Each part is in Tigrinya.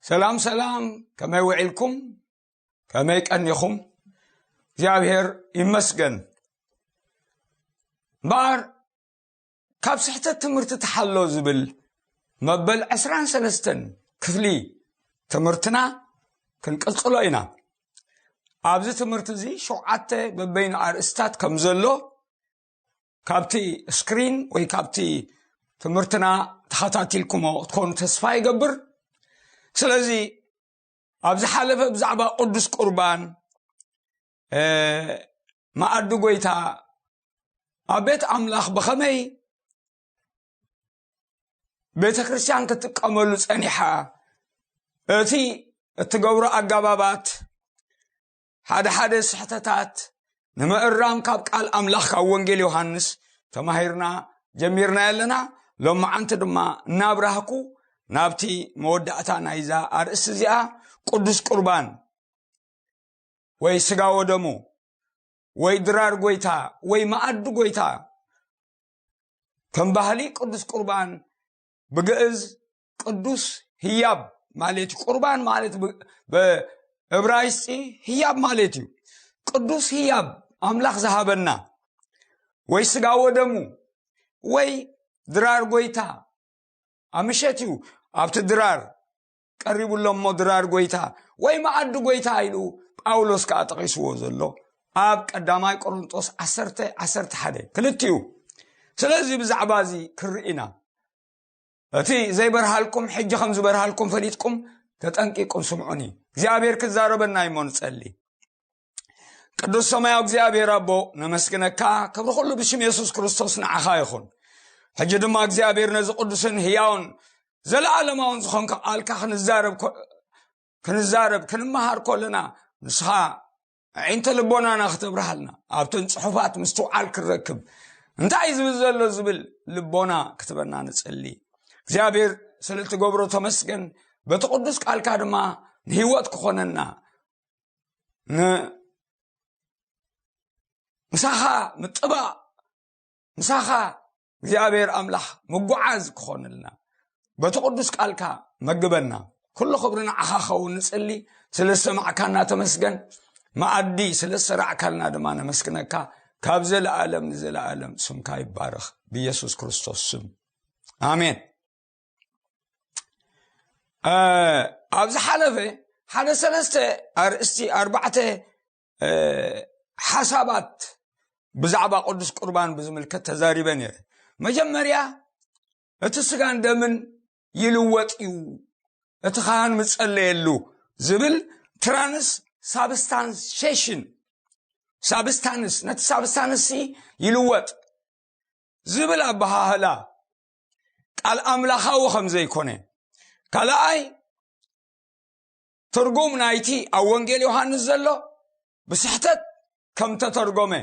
ሰላም ሰላም፣ ከመይ ውዒልኩም? ከመይ ቀኒኹም? እግዚኣብሔር ይመስገን። እምበኣር ካብ ስሕተት ትምህርቲ ተሓሎ ዝብል መበል ዕስራን ሰለስተን ክፍሊ ትምህርትና ክንቅጽሎ ኢና። ኣብዚ ትምህርቲ እዚ ሸውዓተ በበይኑ ኣርእስታት ከም ዘሎ ካብቲ ስክሪን ወይ ካብቲ ትምህርትና ተኸታቲልኩሞ ክትኮኑ ተስፋ ይገብር። ስለዚ ኣብ ዝሓለፈ ብዛዕባ ቅዱስ ቁርባን፣ እ፣ መኣዲ ጎይታ ኣብ ቤት ኣምላኽ ብኸመይ ቤተ ክርስቲያን ክትጥቀመሉ ጸኒሓ፣ እቲ እትገብሮ ኣገባባት፣ ሓደ ሓደ ስሕተታት ንምእራም ካብ ቃል ኣምላኽ ካብ ወንጌል ዮሃንስ ተማሂርና ጀሚርና ኣለና። ሎማዓንቲ ድማ እናብራህኩ ናብቲ መወዳእታ ናይዛ ኣርእስቲ እዚኣ፣ ቅዱስ ቁርባን ወይ ስጋ ወደሙ ወይ ድራር ጎይታ ወይ መኣዲ ጎይታ፣ ከም ባህሊ ቅዱስ ቁርባን ብግእዝ ቅዱስ ህያብ ማለት እዩ። ቁርባን ማለት ብ-፣ ብዕብራይስጢ ህያብ ማለት እዩ። ቅዱስ ህያብ ኣምላኽ ዝሃበና ወይ ስጋ ወደሙ ወይ ድራር ጎይታ ኣብ ምሸት እዩ ኣብቲ ድራር ቀሪቡ ኣሎ እሞ ድራር ጎይታ ወይ መኣዲ ጎይታ ኢሉ ጳውሎስ ከኣ ጠቒስዎ ዘሎ ኣብ ቀዳማይ ቆሮንጦስ ዓሰርተ ዓሰርተ ሓደ ክልቲኡ። ስለዚ ብዛዕባ እዚ ክርኢ ኢና። እቲ ዘይበርሃልኩም ሕጂ ከም ዝበርሃልኩም ፈሊጥኩም ተጠንቂቁም ስምዑኒ። እግዚኣብሔር ክዛረበና እሞ ንጸሊ። ቅዱስ ሰማያዊ እግዚኣብሔር ኣቦ ነመስግነካ፣ ክብሪ ኩሉ ብሽም የሱስ ክርስቶስ ንዓኻ ይኹን። ሕጂ ድማ እግዚኣብሔር ነዚ ቅዱስን ህያውን ዘለዓለማውን ዝኾንካ ቃልካ ክንዛረብ ኮ-፣ ክንዛረብ ክንመሃር ከለና ንስኻ ኣዒንተ ልቦናና ክተብርሃልና ኣብተን ጽሑፋት ምስትውዓል ክንረክብ እንታይ ዝብል ዘሎ ዝብል ልቦና ክትበና ንጸሊ። እግዚኣብሔር ስለ እትገብሮ ተመስገን። በቲ ቅዱስ ቃልካ ድማ ንህይወት ክኾነና ን-፣ ምሳኻ ምጥባቕ፣ ምሳኻ እግዚኣብሔር ኣምላኽ ምጉዓዝ ክኾንልና በቲ ቅዱስ ቃልካ መግበና። ኩሉ ክብሪ ንዓኻ ኸውን ንጽሊ። ስለ ዝሰማዕካና ተመስገን። መኣዲ ስለ ዝሰራዕካልና ድማ ነመስግነካ። ካብ ዘለኣለም ንዘለኣለም ስምካ ይባረኽ ብኢየሱስ ክርስቶስ ስም። ኣሜን። እ፣ ኣብ ዝሓለፈ ሓደ ሰለስተ ኣርእስቲ፣ ኣርባዕተ፣ እ፣ ሓሳባት ብዛዕባ ቅዱስ ቁርባን ብዝምልከት ተዛሪበ ነይረ። መጀመርያ እቲ ስጋን ደምን ይልወጥ እዩ፣ እቲ ካህን ምጸለየሉ ዝብል ትራንስ ሳብስታንሴሽን፣ ሳብስታንስ፣ ነቲ ሳብስታንስ ይልወጥ ዝብል ኣበሃህላ ቃል ኣምላኻዊ ከም ዘይኮነ፣ ካልኣይ ትርጉም ናይቲ ኣብ ወንጌል ዮሃንስ ዘሎ ብስሕተት ከም ተተርጎመ፣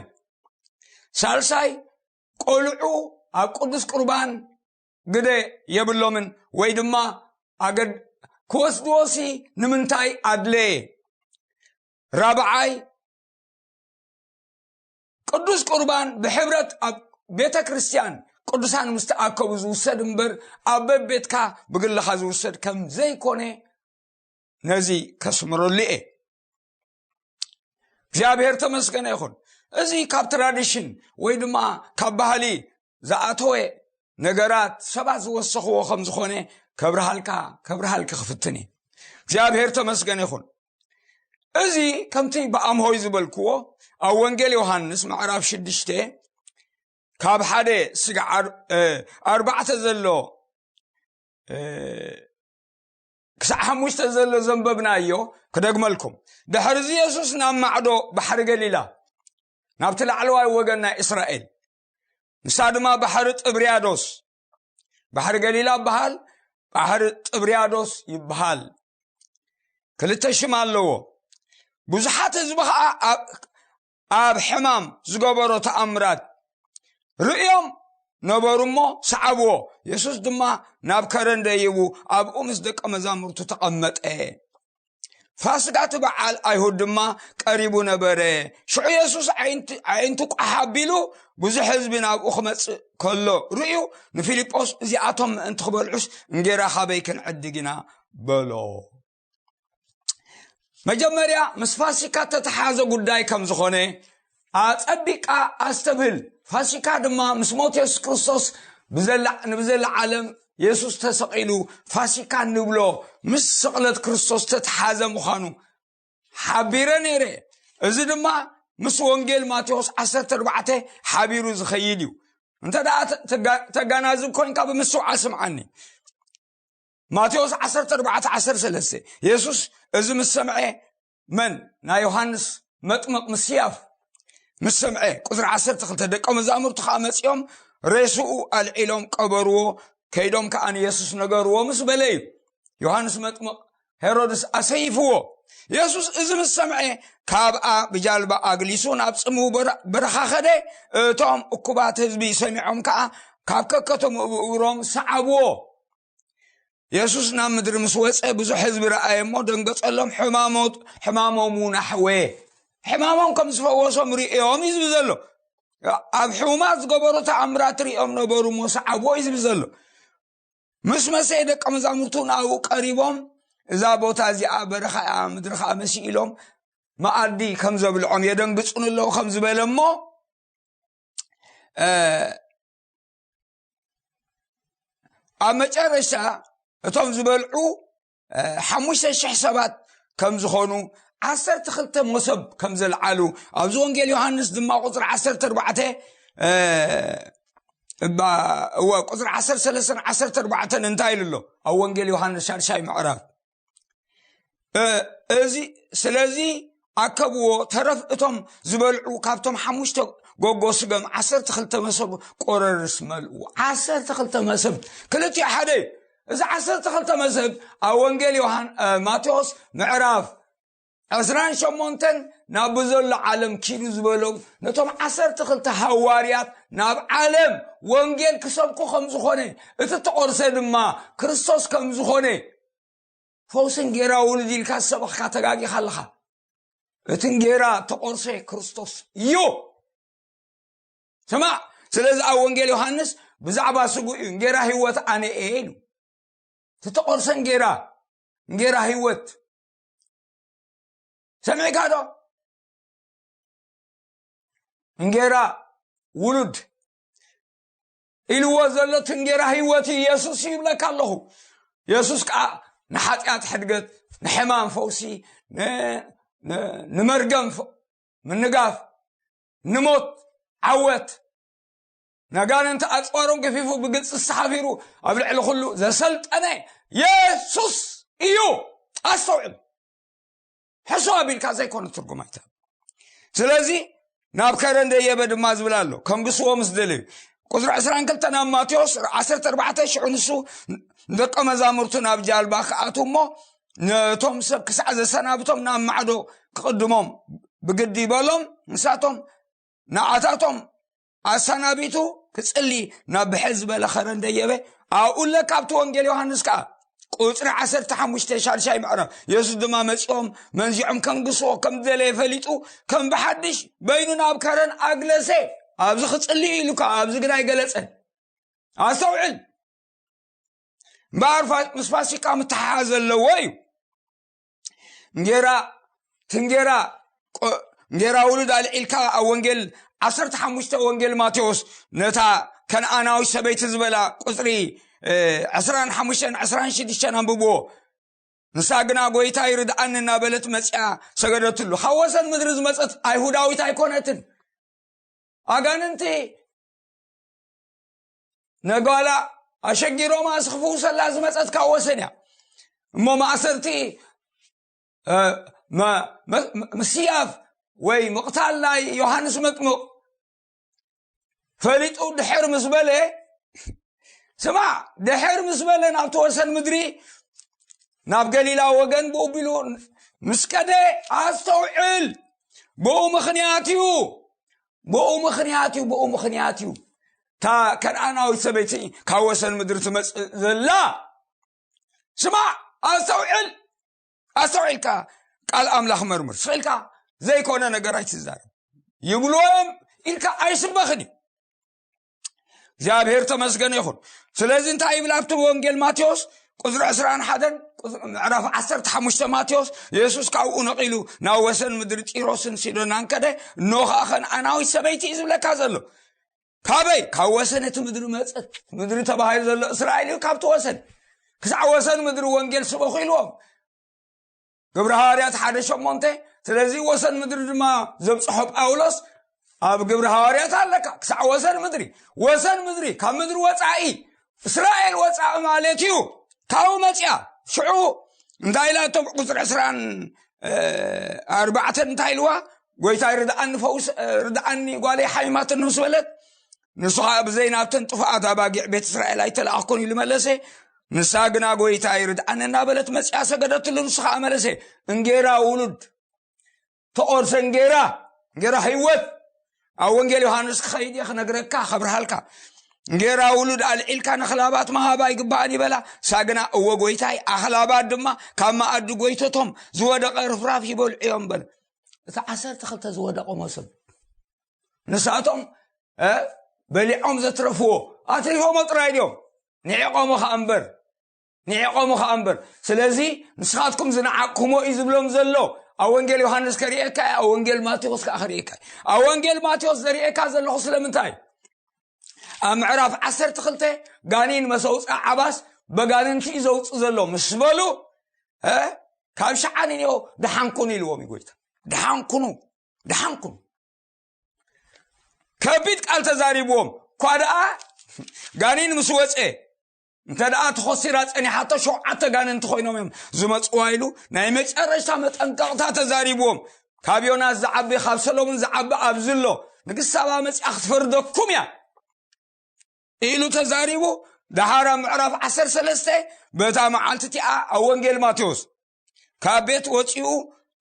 ሳልሳይ ቆልዑ ኣብ ቅዱስ ቁርባን ግደ የብሎምን ወይ ድማ ኣገድ-፣ ክወስድዎሲ ንምንታይ ኣድለየ? ራብዓይ ቅዱስ ቁርባን ብሕብረት ኣብ ቤተ ክርስቲያን ቅዱሳን ምስ ተኣከቡ ዝውሰድ እምበር ኣብ በቤትካ ብግልኻ ዝውሰድ ከም ዘይኮነ ነዚ ከስምረሉ እየ። እግዚኣብሔር ተመስገነ ይኹን። እዚ ካብ ትራዲሽን ወይ ድማ ካብ ባህሊ ዝኣተወ ነገራት ሰባት ዝወሰኽዎ ከም ዝኾነ ከብርሃልካ፣ ከብርሃልኪ ክፍትን እየ። እግዚኣብሔር ተመስገነ ይኹን። እዚ ከምቲ ብኣምሆይ ዝበልክዎ ኣብ ወንጌል ዮሃንስ ምዕራፍ ሽዱሽተ ካብ ሓደ ስጋ ዓር-፣ እ፣ ኣርባዕተ ዘሎ፣ እ፣ ክሳዕ ሓሙሽተ ዘሎ ዘንበብናዮ ክደግመልኩም። ድሕሪ እዚ የሱስ ናብ ማዕዶ ባሕሪ ገሊላ፣ ናብቲ ላዕለዋይ ወገን ናይ እስራኤል፣ ንሳ ድማ ባሕሪ ጥብርያዶስ፣ ባሕሪ ገሊላ ይበሃል፣ ባሕሪ ጥብርያዶስ ይበሃል። ክልተ ሽም ኣለዎ። ብዙሓት ህዝቢ ኸዓ ኣብ፣ ኣብ ሕማም ዝገበሮ ተኣምራት ርእዮም ነበሩ እሞ ሰዓብዎ። የሱስ ድማ ናብ ከረን ደይቡ ኣብኡ ምስ ደቀ መዛሙርቱ ተቐመጠ። ፋስጋ እቲ በዓል ኣይሁድ ድማ ቀሪቡ ነበረ። ሽዑ የሱስ ኣዒንቲ-፣ ኣዒንቱ ቋሕ ኣቢሉ ብዙሕ ህዝቢ ናብኡ ክመጽእ ከሎ ርእዩ ንፊልጶስ፣ "እዚኣቶም ምእንቲ ክበልዑስ እንጌራ ካበይ ክንዕድግ ኢና?" በሎ። መጀመርያ ምስ ፋሲካ ተተሓዘ ጉዳይ ከም ዝኾነ ኣጸቢቃ ኣስተብህል። ፋሲካ ድማ ምስ ሞት የሱስ ክርስቶስ ብዘላ- ንብዘላ ዓለም የሱስ ተሰቒሉ፣ ፋሲካ ንብሎ ምስ ስቕለት ክርስቶስ ተተሓዘ ምዃኑ ሓቢረ ነይረ። እዚ ድማ ምስ ወንጌል ማቴዎስ ዓሰርተ ኣርባዕተ ሓቢሩ ዝኸይድ እዩ። እንተ ደኣ ተ- ተጋ- ተጋናዝብ ኮንካ ብምስዋዕ ስምዓኒ። ማቴዎስ ዓሰርተ ኣርባዕተ ዓሰርተ ሰለስተ፣ የሱስ እዚ ምስ ሰምዐ፣ መን? ናይ ዮሃንስ መጥምቕ ምስያፍ ምስ ሰምዐ፣ ቁጽሪ ዓሰርተ ክልተ፣ ደቀ መዛሙርቱ ከኣ መጺኦም ሬስኡ ኣልዒሎም ቀበርዎ። ከይዶም ከኣ ንየሱስ ነገርዎ ምስ በለ እዩ። ዮሃንስ መጥምቕ ሄሮድስ ኣሰይፍዎ። የሱስ እዚ ምስ ሰምዐ፣ ካብኣ ብጃልባ ኣግሊሱ ናብ ጽምው በረ- በረኻ ኸደ። እቶም እኩባት ህዝቢ ሰሚዖም ከኣ ካብ ከከተምኡ ብእግሮም ሰዓብዎ። የሱስ ናብ ምድሪ ምስ ወጸ፣ ብዙሕ ህዝቢ ረኣየ እሞ ደንገጸሎም፣ ሕማሞት- ሕማሞም እውን ኣሕወየ። ሕማሞም ከም ዝፈወሶም ርእዮም እዩ ዝብል ዘሎ። ኣብ ሕሙማት ዝገበሮ ተኣምራት ርእዮም ነበሩ እሞ ሰዓብዎ እዩ ዝብል ዘሎ። ምስ መሰየ ደቀ መዛሙርቱ ናብኡ ቀሪቦም፣ እዛ ቦታ እዚኣ በረኻ እያ፣ ምድሪ ኸኣ መሲኢሎም መኣዲ ከም ዘብልዖም የደንግጹኒ ኣለዉ ከም ዝበለ እሞ፣ እ፣ ኣብ መጨረሽታ እቶም ዝበልዑ፣ እ፣ ሓሙሽተ ሽሕ ሰባት ከም ዝኾኑ፣ ዓሰርተ ክልተ መሶብ ከም ዘልዓሉ፣ ኣብዚ ወንጌል ዮሃንስ ድማ ቁጽሪ ዓሰርተ ኣርባዕተ፣ እ፣ እባ- እወ፣ ቁጽሪ ዓሰርተ ሰለስተን ዓሰርተ ኣርባዕተን እንታይ ኢሉ ኣሎ? ኣብ ወንጌል ዮሃንስ ሻድሻይ ምዕራፍ፣ እ፣ እዚ፣ ስለዚ ኣከብዎ፣ ተረፍ እቶም ዝበልዑ ካብቶም ሓሙሽተ ጎጎ ስገም ዓሰርተ ክልተ መሰብ ቆረርስ መልኡ። ዓሰርተ ክልተ መሰብ፣ ክልቲኡ ሓደ እዩ። እዚ ዓሰርተ ክልተ መሰብ ኣብ ወንጌል ዮሃን- እ፣ ማቴዎስ ምዕራፍ ዕስራን ሸሞንተን ናብ ብዘሎ ዓለም ኪዱ ዝበሎም ነቶም ዓሰርተ ክልተ ሃዋርያት ናብ ዓለም ወንጌል ክሰብኩ ከም ዝኾነ፣ እቲ ተቆርሰ ድማ ክርስቶስ ከም ዝኾነ፣ ፈውሲ እንጌራ ውሉድ ኢልካ ዝሰበኽካ ተጋጊኻ ኣለኻ። እቲ እንጌራ ተቆርሰ ክርስቶስ እዩ። ስማዕ፣ ስለዚ ኣብ ወንጌል ዮሃንስ ብዛዕባ ስጉ እዩ፣ እንጌራ ህይወት ኣነ እየ ኢሉ። እቲ ተቆርሰ እንጌራ፣ እንጌራ ህይወት። ሰሚዕካ ዶ? እንጌራ ውሉድ ኢልዎ ዘሎ እቲ እንጌራ ህይወት እዩ፣ የሱስ እዩ ይብለካ ኣለኹ። የሱስ ከዓ ንሓጢኣት ሕድገት፣ ንሕማም ፈውሲ፣ ን- ን- ንመርገም ፍ- ምንጋፍ፣ ንሞት ዓወት፣ ነጋንንቲ ኣጽዋሮም ገፊፉ ብግልጺ ተሓፊሩ ኣብ ልዕሊ ኩሉ ዘሰልጠነ የሱስ እዩ። ኣስተውዕል። ሕሱ ኣቢልካ ዘይኮነ ትርጉም ኣይትህብ። ስለዚ ናብ ከረን ደየበ ድማ ዝብል ኣሎ፣ ከም ግስዎ ምስ ደለዩ። ቁጽሪ ዕስራን ክልተን ኣብ ማቴዎስ ዓሰርተ ኣርባዕተ፣ ሽዑ ንሱ ንደቀ መዛሙርቱ ናብ ጃልባ ክኣትዉ እሞ፣ ነቶም ሰብ ክሳዕ ዘሰናብቶም ናብ ማዕዶ ክቕድሞም ብግዲ ይበሎም። ንሳቶም ንዓታቶም ኣሰናቢቱ ክጽሊ ናብ ብሕር ዝበለ ኸረን ደየበ። ኣብኡ ለካ ኣብቲ ወንጌል ዮሃንስ ከኣ ቁጽሪ ዓሰርተ ሓሙሽተ ሻድሻይ ምዕራፍ፣ የሱስ ድማ መጺኦም መንዚዖም ከንግስዎ ከም ዝደለየ ፈሊጡ፣ ከም ብሓድሽ በይኑ ናብ ከረን ኣግለሰ። ኣብዚ ክጽሊ ኢሉ ከኣ ኣብዚ ግና ኣይገለጸን። ኣስተውዕል። እምበኣር ፋ- ምስ ፋሲካ ምተሓሓዝ ዘለዎ እዩ። እንጌራ፣ እቲ እንጌራ፣ ቆ- እንጌራ ውሉድ ኣልዒልካ ኣብ ወንጌል ዓሰርተ ሓሙሽተ፣ ወንጌል ማቴዎስ፣ ነታ ከነኣናዊት ሰበይቲ ዝበላ ቁጽሪ፣ እ፣ ዕስራን ሓሙሽተን ዕስራን ሽዱሽተን ኣንብብዎ። ንሳ ግና፣ "ጎይታይ፣ ርድኣኒ" እናበለት መጺኣ ሰገደትሉ። ካብ ወሰን ምድሪ ዝመጸት ኣይሁዳዊት ኣይኮነትን። ኣጋንንቲ ነጓላ ኣሸጊሮማ ክፍውሰላ ዝመጸት ካብ ወሰን እያ። እሞ ማእሰርቲ፣ እ፣ መ- መ- ምስያፍ ወይ ምቕታል ናይ ዮሃንስ መጥምቕ ፈሊጡ ድሕር ምስ በለ፣ ስማዕ፣ ድሕር ምስ በለ ናብቲ ወሰን ምድሪ፣ ናብ ገሊላ ወገን ብኡ ቢሉ ምስ ከደ፣ ኣስተውዕል። ብኡ ምኽንያት እዩ፣ ብኡ ምኽንያት እዩ፣ ብኡ ምኽንያት እዩ እታ ከነኣናዊት ሰበይቲ ካብ ወሰን ምድሪ ትመጽእ ዘላ። ስማዕ፣ ኣስተውዕል። ኣስተውዒልካ ቃል ኣምላኽ መርምር። ስቕ ኢልካ ዘይኮነ ነገር ኣይትዛረብ። ይብልዎም ኢልካ ኣይስበኽን እዩ። እግዚኣብሔር ተመስገነ ይኹን። ስለዚ እንታይ ይብል ኣብቲ ወንጌል ማቴዎስ ቁጽሪ ዕስራን ሓደን፣ ምዕራፍ ዓሰርተ ሓሙሽተ ማቴዎስ፣ የሱስ ካብኡ ነቒሉ ናብ ወሰን ምድሪ ጢሮስን ሲዶናን ከደ፣ እነሆ ኸዓ ከነኣናዊት ሰበይቲ እዩ ዝብለካ ዘሎ። ካበይ? ካብ ወሰን እቲ ምድሪ መጸት። ምድሪ ተባሂሉ ዘሎ እስራኤል እዩ። ካብቲ ወሰን ክሳዕ ወሰን ምድሪ ወንጌል ስበኹ ኢልዎም። ግብሪ ሃዋርያት ሓደ ሸሞንተ። ስለዚ ወሰን ምድሪ ድማ ዘብጽሖ ጳውሎስ ኣብ ግብሪ ሃዋርያት ኣለካ። ክሳዕ ወሰን ምድሪ፣ ወሰን ምድሪ ካብ ምድሪ ወጻኢ፣ እስራኤል ወጻኢ ማለት እዩ። ካብኡ መጽያ። ሽዑ እንታይ ኢላ እቶም ቁጽሪ ዕስራን ኣርባዕተን እንታይ ኢልዋ? ጎይታይ ርድኣኒ ፈውስ፣ ርድኣኒ ጓለይ ሓሚማትኒ ምስ በለት፣ ንሱ ኸዓ ብዘይ ናብተን ጥፉኣት ኣባጊዕ ቤት እስራኤል ኣይተለኣኽኩን ኢሉ መለሰ። ንሳ ግና ጎይታይ ርድኣኒ እናበለት መጽያ ሰገደትሉ። ንሱ ኸዓ መለሰ፣ እንጌራ ውሉድ፣ ተቖርሰ እንጌራ፣ እንጌራ ህይወት። ኣብ ወንጌል ዮሃንስ ክኸይድ እየ ክነግረካ፣ ከብርሃልካ። እንጌራ ውሉድ ኣልዒልካ ንኽላባት ምሃብ ኣይግባእን ይበላ። ንሳ ግና እወ ጎይታይ፣ ኣኽላባት ድማ ካብ መኣዲ ጎይተቶም ዝወደቐ ርፍራፍ ይበልዑ እዮም በለ። እቲ ዓሰርተ ክልተ ዝወደቐ መሶብ ንሳቶም፣ እ፣ በሊዖም ዘትረፍዎ ኣትሪፎሞ ጥራይ ድዮም? ንዒቖሞ ኸኣ እምበር፣ ንዒቖሞ ኸኣ እምበር። ስለዚ ንስኻትኩም ዝነዓቕኩሞ እዩ ዝብሎም ዘሎ። ኣብ ወንጌል ዮሃንስ ከርእየካ እየ፣ ኣብ ወንጌል ማቴዎስ ከኣ ከርእየካ እየ። ኣብ ወንጌል ማቴዎስ ዘርእየካ ዘለኹ ስለምንታይ? ኣብ ምዕራፍ ዓሰርተ ክልተ ጋኒን መሰውፃ ዓባስ በጋንንቲ እዩ ዘውፅእ ዘሎ ምስ በሉ፣ እ፣ ካብ ሸዓ ንንዮ ደሓንኩኑ ኢልዎም እዩ ጎይታ። ደሓንኩኑ፣ ደሓንኩኑ። ከቢድ ቃል ተዛሪብዎም። እኳ ደኣ ጋኒን ምስ ወፀ፣ እንተ ደኣ ተኾሲራ ጸኒሓቶ፣ ሸውዓተ ጋንንቲ ኮይኖም እዮም ዝመጽዋ ኢሉ ናይ መጨረሽታ መጠንቀቕታ ተዛሪብዎም። ካብ ዮናስ ዝዓቢ፣ ካብ ሰሎሞን ዝዓቢ ኣብዚ ኣሎ፣ ንግስቲ ሳባ መጺኣ ክትፈርደኩም እያ ኢሉ ተዛሪቡ። ደሓር ኣብ ምዕራፍ ዓሰርተ ሰለስተ በታ መዓልቲ እቲኣ ኣብ ወንጌል ማቴዎስ ካብ ቤት ወጺኡ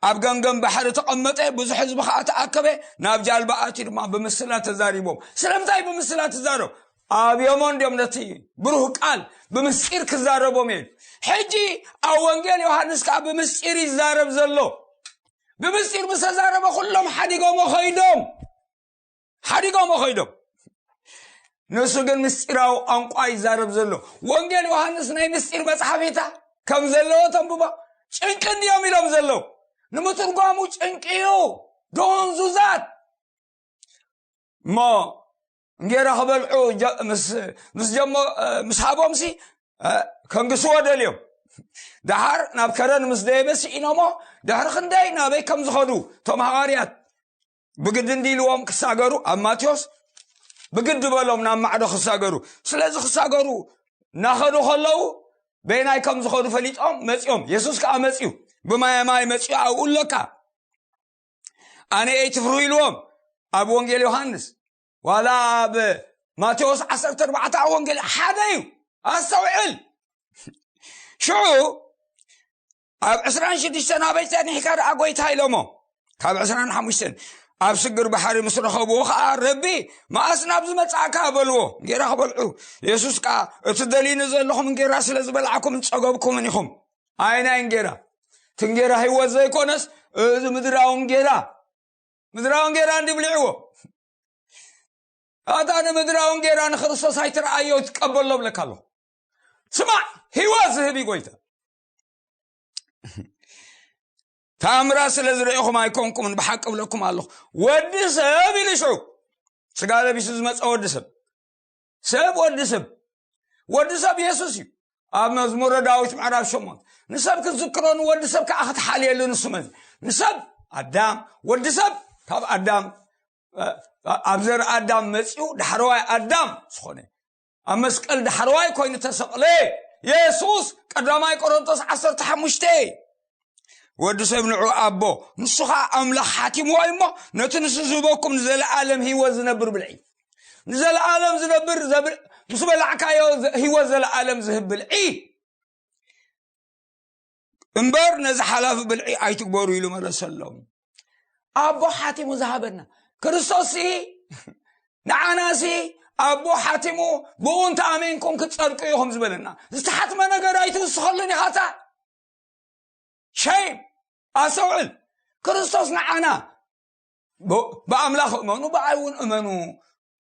ኣብ ገምገም ባሕሪ ተቐመጠ። ብዙሕ ህዝቢ ኸኣ ተኣከበ። ናብ ጃልባ ኣትዩ ድማ ብምስላ ተዛሪቦም። ስለምንታይ ብምስላ ትዛረብ? ኣብዮሞ እንድዮም ነቲ ብሩህ ቃል ብምስጢር ክዛረቦም እየ። ሕጂ ኣብ ወንጌል ዮሃንስ ከኣ ብምስጢር ይዛረብ ዘሎ። ብምስጢር ምስ ተዛረበ ኩሎም ሓዲጎሞ ኸይዶም። ሓዲጎሞ ኸይዶም። ንሱ ግን ምስጢራዊ ቋንቋ ይዛረብ ዘሎ። ወንጌል ዮሃንስ ናይ ምስጢር መጽሓፊታ ከም ዘለዎ ተንብቦ። ጭንቂ እንድዮም ኢሎም ዘለዉ። ንምትርጓሙ ጭንቂ እዩ። ደንዙዛት። እሞ እንጌራ ክበልዑ ጀ-፣ ምስ፣ ምስ ጀሞ-፣ ምስ ሃቦምሲ፣ እ፣ ከንግስዎ ደልዮም። ደሓር ናብ ከረን ምስ ደየበ ስኢኖሞ፣ ድሕሪ ክንደይ ናበይ ከም ዝኸዱ እቶም ሃዋርያት ብግዲ እንዲ ኢልዎም ክሳገሩ፣ ኣብ ማቴዎስ ብግዲ በሎም ናብ ማዕዶ ክሳገሩ። ስለዚ ክሳገሩ እናኸዱ ከለዉ በየናይ ከም ዝኸዱ ፈሊጦም መጺኦም። የሱስ ከኣ መጺኡ፣ ብማየ ማይ መጺኡ ኣብኡ ኣለካ። ኣነ እየ ትፍርሁ ኢልዎም ኣብ ወንጌል ዮሃንስ። ዋላ ኣብ ማቴዎስ ዓሰርተ ኣርባዕተ ኣብ ወንጌል ሓደ እዩ። ኣስተውዕል። ሽዑ ኣብ ዕስራን ሽዱሽተን ኣበይ ጸኒሕካ ደኣ ጎይታ ኢሎሞ። ካብ ዕስራን ሓሙሽተን ኣብ ስግር ባሕሪ ምስ ረኸብዎ ኸኣ፣ ረቢ፣ መኣስ ናብዚ መጻእካ በልዎ። እንጌራ ክበልዑ። የሱስ ከኣ፣ እቲ ደልዩኒ ዘለኹም እንጌራ ስለ ዝበላዕኩምን ጸገብኩምን ኢኹም። ኣየናይ እንጌራ? እቲ እንጌራ ህይወት ዘይኮነስ፣ እዚ ምድራዊ እንጌራ። ምድራዊ እንጌራ እንዲ ብልዕዎ። ኣታ ንምድራዊ እንጌራ ንክርስቶስ ኣይትረኣዮ፣ ትቀበሎ ብለካ ኣለኹ። ስማዕ፣ ህይወት ዝህብ እዩ ጎይታ። ተኣምራት ስለ ዝርእኹም ኣይኮንኩምን፣ ብሓቂ እብለኩም ኣለኹ። ወዲ ሰብ ኢሉ ሽዑ፣ ስጋ ለቢሱ ዝመጸ ወዲ ሰብ። ሰብ፣ ወዲ ሰብ። ወዲ ሰብ የሱስ እዩ። ኣብ መዝሙረ ዳዊት ምዕራፍ ሸሞንተ፣ ንሰብ ክትዝክሮ ንወዲ ሰብ ከኣ ክትሓልየሉ ንሱ መዚ። ንሰብ ኣዳም፣ ወዲ ሰብ ካብ ኣዳም፣ እ፣ ኣብ ዘር ኣዳም መጺኡ ዳሕረዋይ ኣዳም ዝኾነ፣ ኣብ መስቀል ዳሕረዋይ ኮይኑ ተሰቕለ የሱስ። ቀዳማይ ቆሮንቶስ ዓሰርተ ሓሙሽተ። ወዲ ሰብ ንዑ ኣቦ፣ ንሱ ኸኣ ኣምላኽ ሓቲምዎ እሞ፣ ነቲ ንሱ ዝህበኩም ንዘለኣለም ህይወት ዝነብር ብልዒ። ንዘለኣለም ዝነብር ዘብል-፣ ምስ በላዕካዮ ዘ-፣ ህይወት ዘለኣለም ዝህብ ብልዒ። እምበር ነዚ ሓላፊ ብልዒ ኣይትግበሩ ኢሉ መለሰሎም። ኣቦ ሓቲሙ ዝሃበና ክርስቶስ ሲ፣ ንዓና ሲ ኣቦ ሓቲሙ፣ ብኡ እንተ ኣሜንኩም ክትጸድቁ ኢኹም ዝበለና። ዝተሓትመ ነገር ኣይትውስኸሉን ኢኻ እታ። ሸይም። ኣስተውዕል። ክርስቶስ ንዓና ብ-፣ ብኣምላኽ እመኑ፣ ብኣይ እውን እመኑ።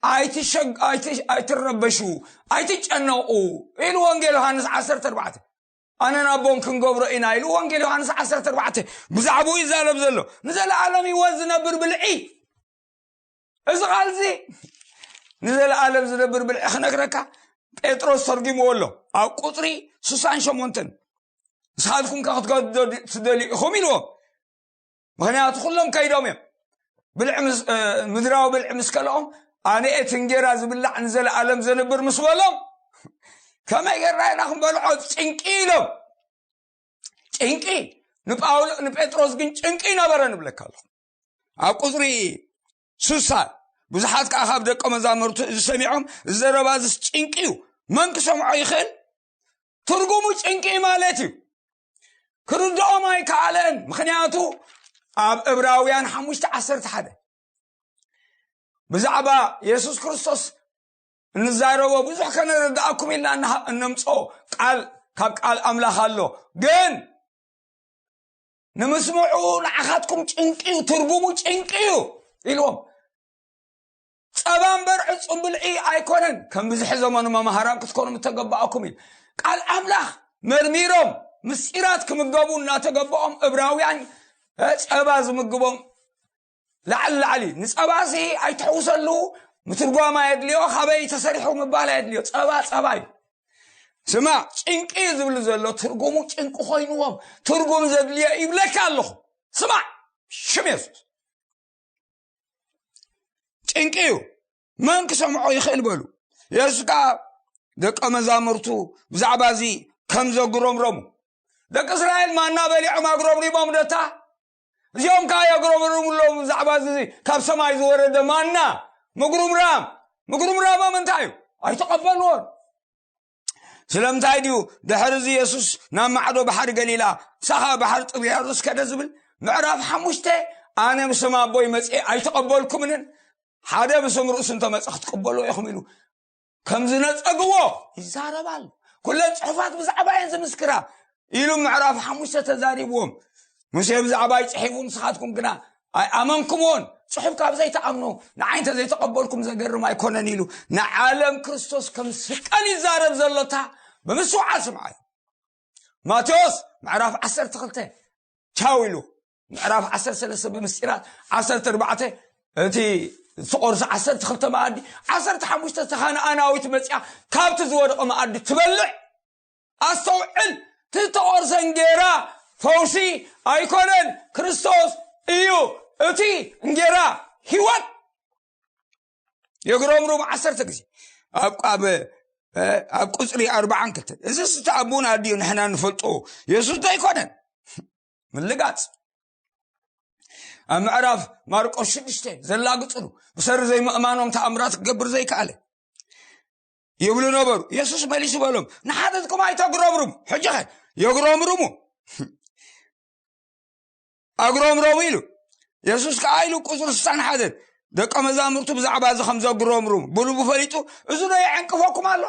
ኣይትሸግ-፣ ኣይት-፣ ኣይትረበሹ፣ ኣይትጨነቑ ኢሉ ወንጌል ዮሃንስ ዓሰርተ ኣርባዕተ። ኣነን ኣቦን ክንገብሮ ኢና ኢሉ ወንጌል ዮሃንስ ዓሰርተ ኣርባዕተ ብዛዕባኡ ይዛረብ ዘሎ። ንዘለኣለም ህይወት ዝነብር ብልዒ። እዚ ቃል እዚ ንዘለኣለም ዝነብር ብልዒ ክነግረካ ጴጥሮስ ተርጉምዎ ኣሎ። ኣብ ቁፅሪ ስሳን ሸሞንተን ንስኻትኩም ከ ክትገዱ ትደልዩ ኢኹም ኢልዎም። ምኽንያቱ ኩሎም ከይዶም እዮም። ብልዒ ምስ- እ፣ ምድራዊ ብልዒ ምስ ከልኦም ኣነ እቲ እንጌራ ዝብላዕ ንዘለኣለም ዘንብር ምስ በሎም ከመይ ጌርና ኢና ክንበልዖ ጭንቂ ኢሎም። ጭንቂ ንጳውሎ ንጴጥሮስ ግን ጭንቂ ነበረ ንብለካ ኣለኹ። ኣብ ቁፅሪ ስሳ ብዙሓት ከዓ ካብ ደቀ መዛሙርቱ እዚ ሰሚዖም እዚ ዘረባ እዚ ጭንቂ እዩ፣ መን ክሰምዖ ይኽእል? ትርጉሙ ጭንቂ ማለት እዩ። ክርድኦም ኣይከኣለን። ምኽንያቱ ኣብ ዕብራውያን ሓሙሽተ ዓሰርተ ሓደ ብዛዕባ የሱስ ክርስቶስ እንዛረቦ ብዙሕ ከነረድኣኩም ኢልና እንሃ- እነምፅኦ ቃል ካብ ቃል ኣምላኽ ኣሎ። ግን ንምስምዑ ንዓኻትኩም ጭንቂ እዩ፣ ትርጉሙ ጭንቂ እዩ ኢልዎም። ጸባ እምበር ዕጹም ብልዒ ኣይኮነን። ከም ብዝሒ ዘመኑ መምሃራን ክትኮኑ ምተገባኣኩም እዩ። ቃል ኣምላኽ መርሚሮም ምስጢራት ክምገቡ እናተገባኦም እብራውያን እ፣ ጸባ ዝምግቦም ላዕሊ ላዕሊ ንጸባሲ ኣይትሕውሰሉ። ምትርጓም ኣየድልዮ፣ ካበይ ተሰሪሑ ምባል ኣየድልዮ። ጸባ ጸባ እዩ። ስማ ጭንቂ እዩ ዝብሉ ዘሎ ትርጉሙ ጭንቂ ኮይንዎም ትርጉም ዘድልዮ ይብለካ ኣለኹ። ስማዕ ሽም የሱስ ጭንቂ እዩ። መን ክሰምዖ ይኽእል በሉ። የሱስ ከዓ ደቀ መዛሙርቱ ብዛዕባ እዚ ከም ዘጉረምረሙ ደቂ እስራኤል ማና በሊዖም ኣጉረምሪሞም ደታ እዚኦም ከዓ የጉረምርሙ ኣለዉ። ብዛዕባ እዚ ካብ ሰማይ ዝወረደ ማና ምጉርምራም ምጉርምራሞም እንታይ እዩ? ኣይተቐበልዎን። ስለምንታይ ድዩ ድሕሪ እዚ የሱስ ናብ ማዕዶ ባሕሪ ገሊላ ሳኻ ባሕሪ ጥብርያዶስ ከደ ዝብል? ምዕራፍ ሓሙሽተ ኣነ ብስም ኣቦይ መፅኤ ኣይተቐበልኩምንን ሓደ ብስም ርእሱ እንተመፀ ክትቅበሎ ኢኹም ኢሉ ከም ዝነፀግዎ ይዛረብ ኣሎ። ኩለን ፅሑፋት ብዛዕባ እየን ዝምስክራ ኢሉ ምዕራፍ ሓሙሽተ ተዛሪብዎም። ሙሴ ብዛዕባይ ፅሒፉ ንስኻትኩም ግና ኣይኣመንኩምዎን። ፅሑፍ ካብ ዘይትኣምኑ ንዓይ እንተ ዘይተቐበልኩም ዘገርም ኣይኮነን ኢሉ ንዓለም ክርስቶስ ከም ስቀል ይዛረብ ዘሎታ ብምስዋዓ ስምዓዩ። ማቴዎስ ምዕራፍ ዓሰርተ ክልተ ቻው ኢሉ ምዕራፍ ዓሰርተ ሰለስተ ብምስጢራት ዓሰርተ ኣርባዕተ እቲ ዝተቆርሰ ዓሰርተ ክልተ መኣዲ ዓሰርተ ሓሙሽተ ተኻንኣናዊት መፅያ ካብቲ ዝወደቐ መኣዲ ትበልዕ ኣስተውዕል። እቲ ዝተቆርሰ እንጌራ ፈውሲ ኣይኮነን፣ ክርስቶስ እዩ እቲ እንጌራ ህይወት። የግረምሩም ዓሰርተ ግዜ ኣብ ኣብ ኣብ ቁፅሪ ኣርባዓን ክልተን እዚ ስቲ ኣቦና ድዩ ንሕና ንፈልጦ የሱስ ዶ ኣይኮነን? ምልጋፅ ኣብ ምዕራፍ ማርቆስ ሽዱሽተ ዘላግፅሉ ብሰሪ ዘይምእማኖም ተኣምራት ክገብር ዘይከኣለ ይብሉ ነበሩ። የሱስ መሊሱ በሎም ንሓደትኩም ኣይተግረምሩም። ሕጂ ኸ የግረምሩሙ ኣግረምረሙ ኢሉ የሱስ ከዓ ኢሉ ቁፅሪ ስሳን ሓደን ደቀ መዛሙርቱ ብዛዕባ እዚ ከም ዘግረምሩም ብልቡ ፈሊጡ እዚ ዶ የዕንቅፈኩም ኣሎ?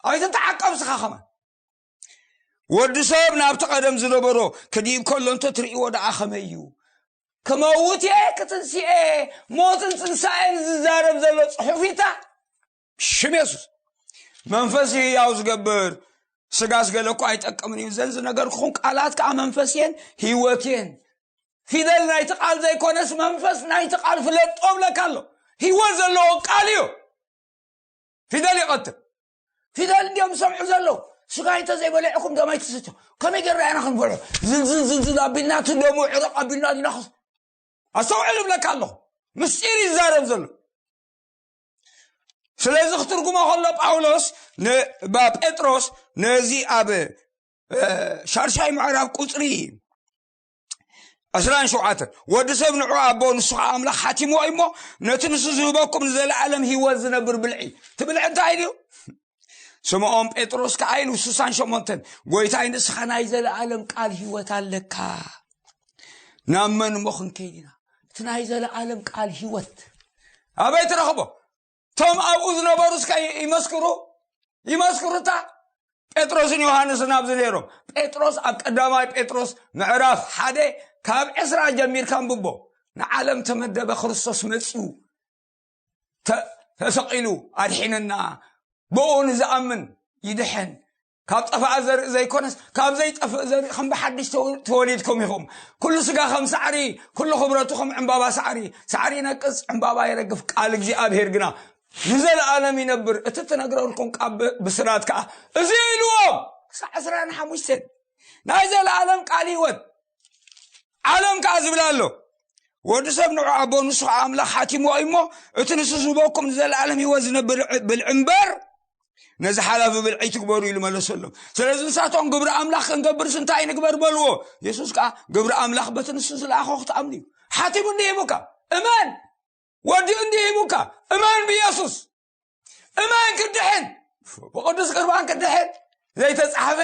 ኣይትተዓቀብ ስኻ ከማን ወዲ ሰብ ናብቲ ቀደም ዝነበሮ ክድይብ ከሎ እንተ ትርእይዎ ደኣ ከመይ እዩ? ክመውት እየ ክትንስኤ ሞትን ትንሳኤን ዝዛረብ ዘሎ ፅሑፊታ ሽም የሱስ መንፈስ ህያው ዝገብር ስጋስ ገለ እኮ ኣይጠቅምን እዩ። ዘን ዝነገርኩኹም ቃላት ከዓ መንፈስ እየን ህይወት እየን። ፊደል ናይቲ ቃል ዘይኮነስ መንፈስ ናይቲ ቃል ፍለጦ ብለካ ኣሎ። ህይወት ዘለዎ ቃል እዩ። ፊደል ይቐትል። ፊደል እንዲዮም ዝሰምዑ ዘለዉ። ስጋ እንተ ዘይበለዕኩም ደም ኣይትሰትዮ። ከመይ ገርና ኢና ክንበልዖ? ዝልዝል ዝልዝል ኣቢልና እቲ ደሙ ዕረቕ ኣቢልና ዲና ክስ ኣስተውዕል እብለካ ኣለኹ። ምስጢር ይዛረብ ዘሎ። ስለዚ ክትርጉሞ ከሎ ጳውሎስ ንባ ጴጥሮስ ነዚ ኣብ እ፣ ሻድሻይ ምዕራፍ ቁፅሪ ዕስራን ሸውዓተን ወዲ ሰብ ንዑ ኣቦ ንሱ ከዓ ኣምላኽ ሓቲምዎ እዩ እሞ ነቲ ንሱ ዝህበኩም ንዘለኣለም ህይወት ዝነብር ብልዒ ትብልዒ እንታይ ድዩ? ስምዖን ጴጥሮስ ከዓ ኢሉ ስሳን ሸሞንተን ጎይታይ ንስኻ ናይ ዘለኣለም ቃል ህይወት ኣለካ። ናብ መን እሞ ክንከይድ ኢና? እቲ ናይ ዘለኣለም ቃል ህይወት ኣበይ ትረኽቦ? እቶም ኣብኡ ዝነበሩ እስከ ይመስክሩ ይመስክሩታ። ጴጥሮስን ዮሃንስን ኣብዚ ነይሮም። ጴጥሮስ ኣብ ቀዳማይ ጴጥሮስ ምዕራፍ ሓደ ካብ ዕስራ ጀሚርካ ንብቦ። ንዓለም ተመደበ ክርስቶስ መጺኡ ተ- ተሰቒሉ ኣድሒንና ብኡ ንዝኣምን ይድሕን። ካብ ጠፋኣ ዘርኢ ዘይኮነስ ካብ ዘይጠፍእ ዘርኢ ከም ብሓድሽ ተወ- ተወሊድኩም ኢኹም። ኩሉ ስጋ ከም ሳዕሪ፣ ኩሉ ክብረቱ ከም ዕምባባ ሳዕሪ። ሳዕሪ ይነቅጽ፣ ዕምባባ ይረግፍ፣ ቃል እግዚኣብሔር ግና ንዘለኣለም ይነብር። እቲ ትነግረልኩም ቃል ብ- ብስራት ከኣ እዚ ኢልዎም። ክሳዕ ዕስራን ሓሙሽተን ናይ ዘለኣለም ቃል ህይወት ዓለም ከኣ ዝብል ኣሎ። ወዲ ሰብ ንዑ ኣቦ ንሱ ከኣ ኣምላኽ ሓቲምዎ እዩ እሞ፣ እቲ ንሱ ዝህበኩም ንዘለኣለም ህይወት ዝነብር ብልዒ እምበር ነዚ ሓላፊ ብልዒ ትግበሩ ኢሉ መለሰሎም። ስለዚ ንሳቶም ግብሪ ኣምላኽ ክንገብርስ እንታይ ንግበር በልዎ። የሱስ ከኣ ግብሪ ኣምላኽ በቲ ንሱ ዝለኣኾ ክትኣምኑ እዩ። ሓቲሙ እንዲህ ሂቡካ እመን፣ ወዲኡ እንዲህ ሂቡካ እመን ብየሱስ እመን ክድሕን፣ ብቅዱስ ቅርባን ክድሕን ዘይተጻሕፈ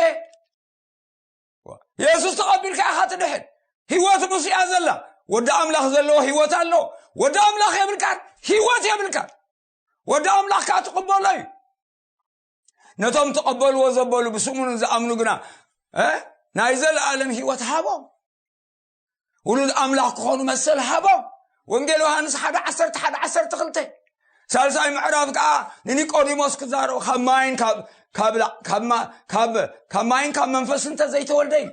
የሱስ ተቐቢልካ ኢኻ ትድሕን። ህይወት ምስያ ዘላ ወዲ ኣምላኽ ዘለዎ ህይወት ኣሎ። ወዲ ኣምላኽ የብልካን፣ ህይወት የብልካን። ወዲ ኣምላኽ ከዓ ትቕበሎ እዩ። ነቶም ተቐበልዎ ዘበሉ ብስሙ ንዝኣምኑ ግና እ ናይ ዘለኣለም ህይወት ሃቦም። ውሉድ ኣምላኽ ክኾኑ መሰል ሃቦም። ወንጌል ዮሃንስ ሓደ ዓሰርተ ሓደ ዓሰርተ ክልተ። ሳልሳይ ምዕራፍ ከዓ ንኒቆዲሞስ ክዛረቡ ካብ ማይን ካብ ካብ ላ- ካብ ማ- ካብ ካብ ማይን ካብ መንፈስ እንተ ዘይተወልደ እዩ።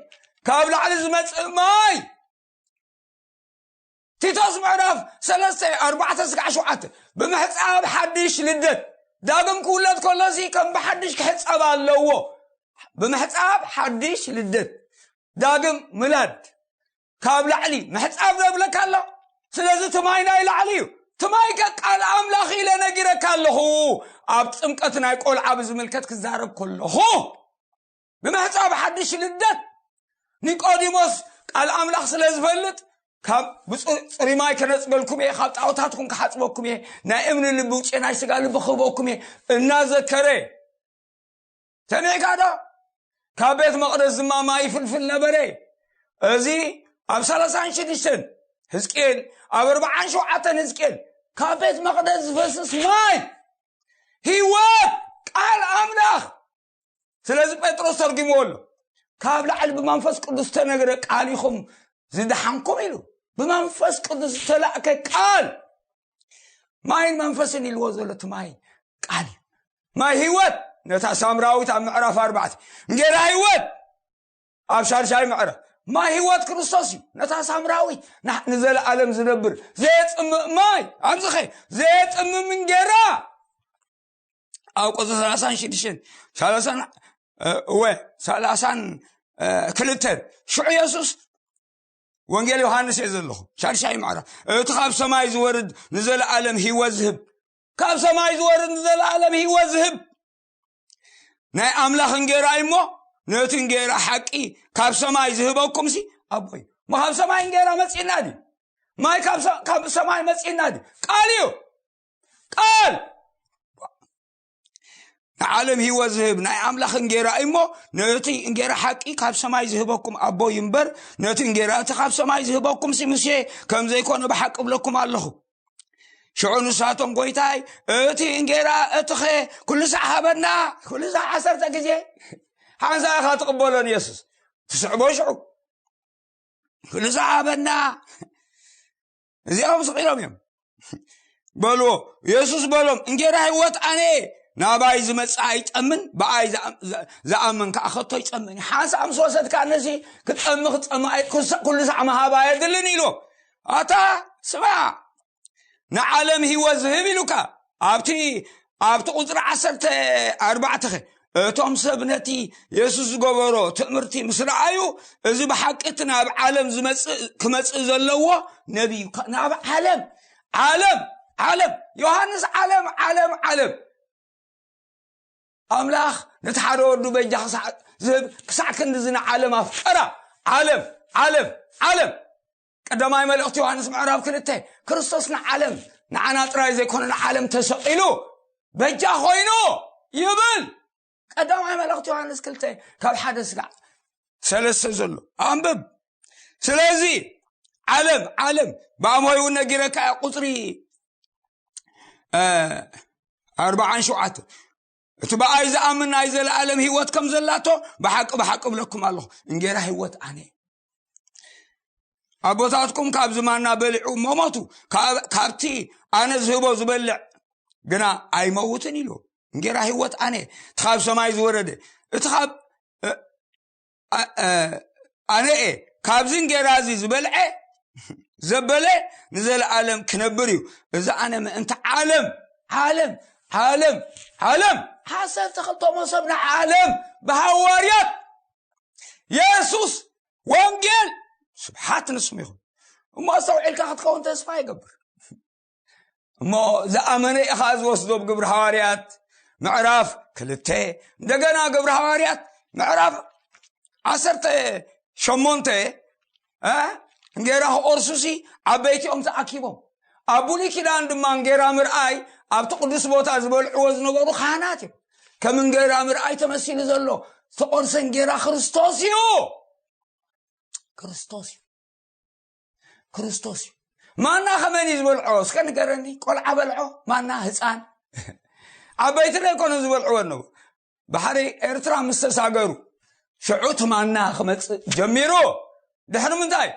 ካብ ላዕሊ ዝመጽእ ማይ ቲቶስ ምዕራፍ ሰለስተ ኣርባዕተ ስጋዕ ሸውዓተ። ብምሕፃብ ሓድሽ ልደት ዳግም ክውለድ ከሎሲ ከም ብሓድሽ ክሕፀብ ኣለዎ። ብምሕፃብ ሓድሽ ልደት ዳግም ምላድ ካብ ላዕሊ ምሕፃብ ዘብለካ ኣሎ። ስለዚ ትማይ ናይ ላዕሊ እዩ። ትማይ ከቃል ኣምላኽ ኢለ ነጊረካ ኣለኹ። ኣብ ጥምቀት ናይ ቆልዓ ብዝምልከት ክዛረብ ከለኹ ብምሕፃብ ሓድሽ ልደት ኒቆዲሞስ ቃል ኣምላኽ ስለ ዝፈልጥ ካብ ብፁ- ፅሩይ ማይ ከነፅገልኩም እየ፣ ካብ ጣዖታትኩም ክሓፅበኩም እየ፣ ናይ እምኒ ልቢ ውፅእ ናይ ስጋ ልቢ ክህበኩም እየ እናዘከረ ሰሚዕካ ዶ? ካብ ቤት መቕደስ ድማ ማይ ይፍልፍል ነበረ። እዚ ኣብ ሰላሳን ሽዱሽተን ህዝቅኤል፣ ኣብ ኣርባዓን ሸውዓተን ህዝቅኤል ካብ ቤት መቕደስ ዝፈስስ ማይ ህይወት ቃል ኣምላኽ። ስለዚ ጴጥሮስ ተርጉምዎ ኣሎ። ካብ ላዕሊ ብመንፈስ ቅዱስ ተነግረ ቃል ኢኹም ዝደሓንኩም ኢሉ። ብመንፈስ ቅዱስ ዝተላእከ ቃል ማይን መንፈስን ኢልዎ ዘሎ እቲ ማይ ቃል እዩ። ማይ ህይወት ነታ ሳምራዊት ኣብ ምዕራፍ ኣርባዕተ፣ እንጌራ ህይወት ኣብ ሻድሻይ ምዕራፍ ማይ ህይወት ክርስቶስ እዩ። ነታ ሳምራዊት ንዘለኣለም ዝነብር ዘየፅምእ ማይ ኣብዝኸ ዘየፅምም እንጌራ ኣብ ቁፅሪ ሰላሳን ሽዱሽተን ሰላሳን እወ ሰላሳን ክልተን ሽዑ የሱስ ወንጌል ዮሃንስ እየ ዘለኹ ሻድሻይ ምዕራፍ እቲ ካብ ሰማይ ዝወርድ ንዘለኣለም ህይወት ዝህብ ካብ ሰማይ ዝወርድ ንዘለኣለም ህይወት ዝህብ ናይ ኣምላኽ እንጌራ እሞ ነቲ እንጌራ ሓቂ ካብ ሰማይ ዝህበኩም ሲ ኣቦይ እሞ ካብ ሰማይ እንጌራ መፂና ድዩ ማይ ካብ ሰማይ መፂና ድዩ ቃል እዩ ቃል ንዓለም ህይወት ዝህብ ናይ ኣምላኽ እንጌራ እሞ ነቲ እንጌራ ሓቂ ካብ ሰማይ ዝህበኩም ኣቦይ እምበር ነቲ እንጌራ እቲ ካብ ሰማይ ዝህበኩም ሲ ሙሴ ከም ዘይኮነ ብሓቂ እብለኩም ኣለኹ ሽዑ ንሳቶም ጎይታይ እቲ እንጌራ እትኸ ኩሉ ሳዕ ሃበና ኩሉ ሳዕ ዓሰርተ ግዜ ሓንሳ ኢኻ ትቕበሎን የሱስ ትስዕቦ ሽዑ ኩሉ ሳዕ ሃበና እዚኦም ስቕ ኢሎም እዮም በልዎ የሱስ በሎም እንጌራ ህይወት ኣነ ናባይ ዝመፅእ ኣይጠምን ብኣይ ዝኣምን ከዓ ከቶ ይፀምን እዩ ሓንሳእ ምስ ወሰድካ ነዚ ክጠሚ ክፀማ ኩሉ ሳዕ መሃባ የድልን ኢልዎ ኣታ ስማ ንዓለም ህይወት ዝህብ ኢሉካ ኣብቲ ኣብቲ ቁፅሪ ዓሰርተ ኣርባዕተ እቶም ሰብ ነቲ የሱስ ዝገበሮ ትእምርቲ ምስ ረኣዩ እዚ ብሓቂ እቲ ናብ ዓለም ዝመፅእ ክመፅእ ዘለዎ ነቢዩ ካብ ዓለም ዓለም ዓለም ዮሃንስ ዓለም ዓለም ዓለም ኣምላኽ ነቲ ሓደ ወዱ በጃ ክሳዕ ዝህብ ክሳዕ ክንዲ እዚ ንዓለም ኣፍቀራ ዓለም ዓለም ዓለም ቀዳማይ መልእኽቲ ዮሃንስ ምዕራፍ ክልተ ክርስቶስ ንዓለም ንዓና ጥራይ ዘይኮነ ንዓለም ተሰቒሉ በጃ ኮይኑ ይብል ቀዳማይ መልእኽቲ ዮሃንስ ክልተ ካብ ሓደ ስጋዕ ሰለስተ ዘሎ ኣንብብ ስለዚ ዓለም ዓለም ብኣሞይ እውን ነጊረካ ቁፅሪ ኣርባዓን ሸውዓተ እቲ ብኣይ ዝኣምን ናይ ዘለኣለም ህይወት ከም ዘላቶ ብሓቂ ብሓቂ እብለኩም ኣለኹ እንጌራ ህይወት ኣነ ኣቦታትኩም ካብ ዝማና በሊዑ መሞቱ ካብቲ ኣነ ዝህቦ ዝበልዕ ግና ኣይመውትን ኢሉ እንጌራ ህይወት ኣነ እቲ ካብ ሰማይ ዝወረደ እቲ ካብ ኣነ እየ ካብዚ እንጌራ እዚ ዝበልዐ ዘበለ ንዘለኣለም ክነብር እዩ። እዚ ኣነ ምእንቲ ዓለም ዓለም ዓለም ዓለም ዓሰርተ ክልተ መሶብ ንዓለም ብሃዋርያት የሱስ ወንጌል ስብሓት ንስሙ ይኹን። እሞ ኣስተውዒልካ ክትከውን ተስፋ ይገብር። እሞ ዝኣመነ ኢኻ ዝወስዶ ብግብሪ ሃዋርያት ምዕራፍ ክልተ፣ እንደገና ግብሪ ሃዋርያት ምዕራፍ ዓሰርተ ሸሞንተ፣ እ፣ እንጌራ ክቆርሱሲ ዓበይቲኦም ተኣኪቦም። ኣብ ብሉይ ኪዳን ድማ እንጌራ ምርኣይ ኣብቲ ቅዱስ ቦታ ዝበልዕዎ ዝነበሩ ካህናት እዮም። ከም እንጌራ ምርኣይ ተመሲሉ ዘሎ ዝተቆርሰ እንጌራ ክርስቶስ እዩ። ክርስቶስ እዩ። ክርስቶስ እዩ። ማና ከመን እዩ ዝበልዖ? እስከ ንገረኒ። ቆልዓ በልዖ? ማና ህፃን? ዓበይቲ ዘይኮኑ ዝበልዕዎ ኣለዉ። ባሕሪ ኤርትራ ምስ ተሳገሩ ሽዑ እቲ ማና ክመፅእ ጀሚሩ። ድሕሪ ምንታይ?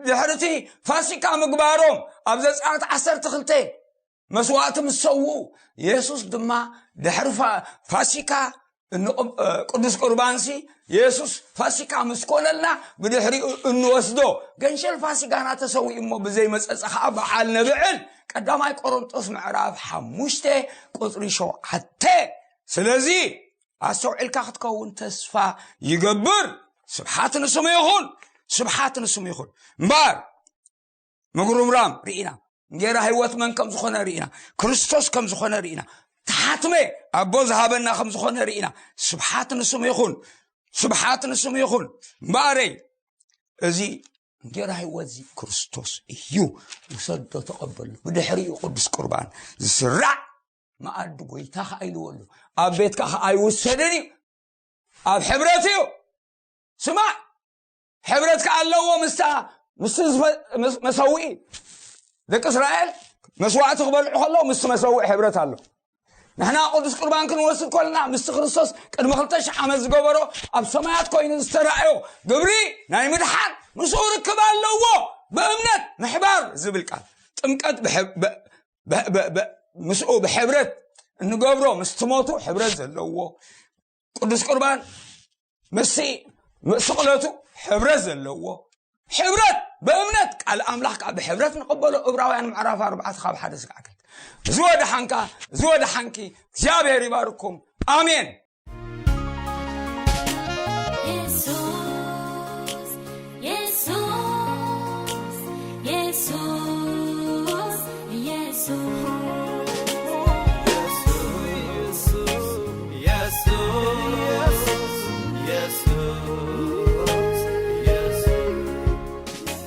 ድሕርቲ ፋሲካ ምግባሮም ኣብ ዘፀኣት ዓሰርተ ክልተ መስዋእቲ ምስ ሰውኡ፣ የሱስ ድማ ድሕሪ ፋሲካ ቅዱስ ቁርባንሲ የሱስ ፋሲካ ምስ ኮነልና ብድሕሪኡ እንወስዶ ገንሸል ፋሲጋና ተሰዊኡ እሞ ብዘይመፀፀ ከዓ በዓል ነብዕል። ቀዳማይ ቆሮንጦስ ምዕራፍ ሓሙሽተ ቁፅሪ ሸውዓተ። ስለዚ ኣስተውዒልካ ክትከውን ተስፋ ይገብር። ስብሓት ንስሙ ይኹን፣ ስብሓት ንስሙ ይኹን። እምበኣር ምጉርምራም ርኢና፣ እንጌራ ህይወት መን ከም ዝኾነ ርኢና፣ ክርስቶስ ከም ዝኾነ ርኢና፣ ተሓትመ ኣቦ ዝሃበና ከም ዝኾነ ርኢና። ስብሓት ንስሙ ይኹን፣ ስብሓት ንስሙ ይኹን። እምበኣረይ እዚ እንጌራ ህይወት እዚ ክርስቶስ እዩ። ውሰዶ፣ ተቐበሎ። ብድሕሪኡ ቅዱስ ቁርባን ዝስራዕ መኣዲ ጎይታ ከዓ ኢልዎ ኣሎ። ኣብ ቤትካ ከዓ ኣይውሰድን እዩ። ኣብ ሕብረት እዩ። ስማዕ፣ ሕብረት ከዓ ኣለዎ ምስታ ምስቲ መሰውኢ። ደቂ እስራኤል መስዋዕቲ ክበልዑ ከለዉ ምስቲ መሰውኢ ሕብረት ኣሎ። ንሕና ቅዱስ ቁርባን ክንወስድ ከለና ምስቲ ክርስቶስ ቅድሚ ክልተ ሽሕ ዓመት ዝገበሮ ኣብ ሰማያት ኮይኑ ዝተራእዮ ግብሪ ናይ ምድሓን ምስኡ ርክብ ኣለዎ። ብእምነት ምሕባር ዝብል ቃል ጥምቀት ምስኡ ብሕብረት እንገብሮ ምስቲ ሞቱ ሕብረት ዘለዎ ቅዱስ ቁርባን ምስ ስቕለቱ ሕብረት ዘለዎ ሕብረት ብእምነት ቃል ኣምላኽ ከዓ ብሕብረት ንቐበሎ። እብራውያን ምዕራፍ ኣርባዕተ ካብ ሓደ ስጋዕ ክልተ። እዚ ወደሓንካ እዚ ወደሓንኪ እግዚኣብሔር ይባርኩም። ኣሜን።